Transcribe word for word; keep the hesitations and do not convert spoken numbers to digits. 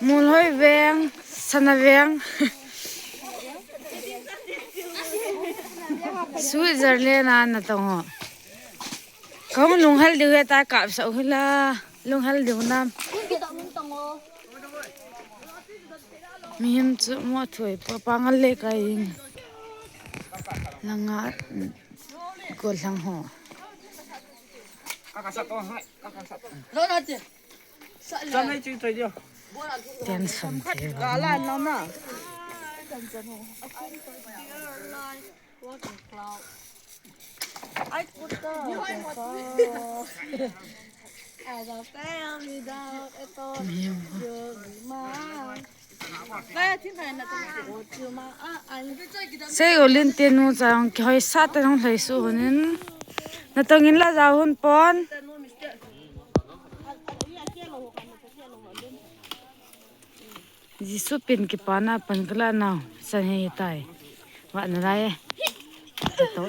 Mulhoi veng, Sana veng. Switzerland a natong ho. Kahung lunghel diu heta kapsah u hila. Lunghel diu nam. Mihem chu mo thoi pa pangal le kai in. Langa gollhang ho. Tension thei. Sei ulin tenu chang kihoi sa te nong lhai su hunin. Natong in la jao hun pon. Jisu pin kipana pan kala nau san hei tai. Wa na lai e. Te to.